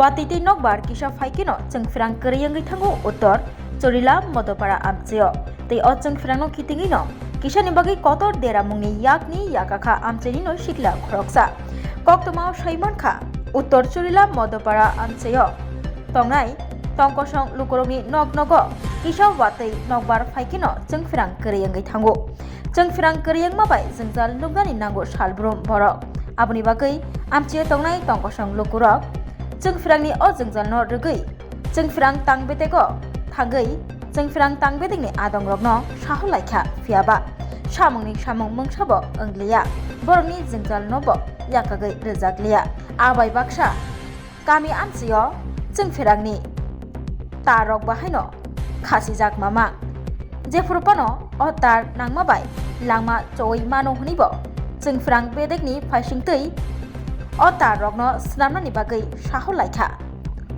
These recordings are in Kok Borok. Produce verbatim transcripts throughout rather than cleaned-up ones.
Watwi tei nokbar kisa phai kheno chwngphrang kwrwi wngwi thango Uttor Chorila Modopara amchaio. Tei o chwngphrangno khitingwino kisani bagwi kotor deramungni yakni yakakha amchainino sikla khoroksa. Koktwmao sai mankha Uttor Chorila Modopara amchaio tongnai tongkosong lukurokni nok nogo kisa watwi nokbar phai kheno chwngphrang kwrwi wngwi thango. Chwngphrang kwrwi wngma bai jwngjal nuknani nango salbrum borok. Aboni bagwi amchaio tongnai tongkosong lukurok chwngphrangni o jwngjalno rwgwi chwngphrang tangbedego thangwi chwngphrang tangbedegni adongrokno saho laikha, phiyaba samungni samung mungsabo wngliya, borokni jwngjalnobo yakagwi rwjakliya. Abai baksa kami amchaio chwngphrangni tarrok bahaino khasijak mama. Jephuru phano o tar nangma bai langma chowi mano hwnwibo chwngphrang bedekni phaisingtwi o tarrokno swnamnani bagwi saho laikha.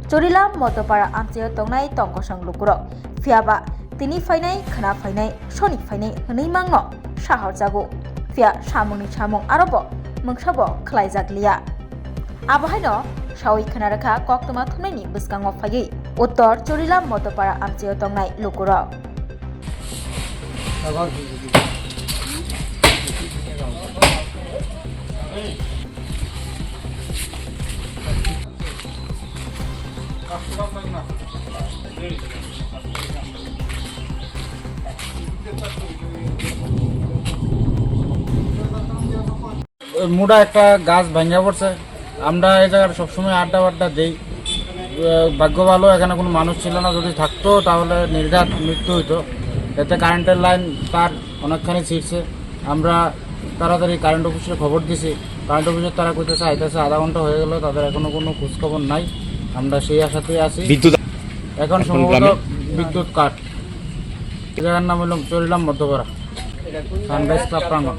Chorila Modopara amchaio tongnai tongkosong lukurok. Phiyaba tini phainai, khwna phainai, soni phainai hwnwi mangno sahorjago. Phiya samungni samung arobo mungsabo khlaijakliya. Abo haino sawi khwna rwkha koktwma thumnaini bwskango phaiwi Uttor Chorila Modopara amchaio tongnai lukurok. মুডা একটা গাছ ভাঙা পড়ছে। আমরা এই জায়গায় সবসময় আড্ডা বাড্ডা দেই। আহ, ভাগ্য ভালো, এখানে কোনো মানুষ ছিল না, যদি থাকতো তাহলে নির্ঘাত মৃত্যু হইতো। এতে কারেন্টের লাইন তার অনেকখানি ছিঁড়ছে। আমরা তাড়াতাড়ি কারেন্ট অফিসে খবর দিছি। কারেন্ট অফিসের তারা কইতেছে আইতেছে, আধা ঘন্টা হয়ে গেল, তাদের এখনো কোনো খোঁজ খবর নাই। আমরা সেই আশাতেই আছি। বিদ্যুৎ এখন এখন সম্ভবত গ্রামে? বিদ্যুৎ কাট। এই জায়গার নাম হইল চরিলাম মধ্যপাড়া, সানরাইজ ক্লাব প্রাঙ্গণ।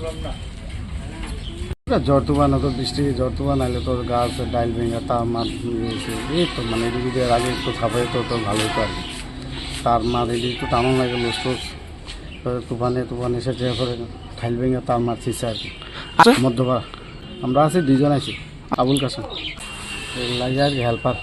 এটা ঝড় তুফান, অত বৃষ্টি, ঝড় তুফান আইলে তোর গাছ, ডাইল ভেঙে, তার মার ভেঙে গেছে। এই তো মানে এদিকে দিয়ে আগে একটু ছাপাই তো, তো ভালোই তো আর কি। তার মার এদিকে একটু টানান লাগে, লুজ টুজ। তো তুফানে, তুফান এসে যে করে ডাইল ভেঙে তার মার ছিঁড়ছে আর কি। আচ্ছা। মধ্যপাড়া। আমরা আছি দুইজন আছি, আবুল কাসেম। এই লাগে আর কি হেল্পার।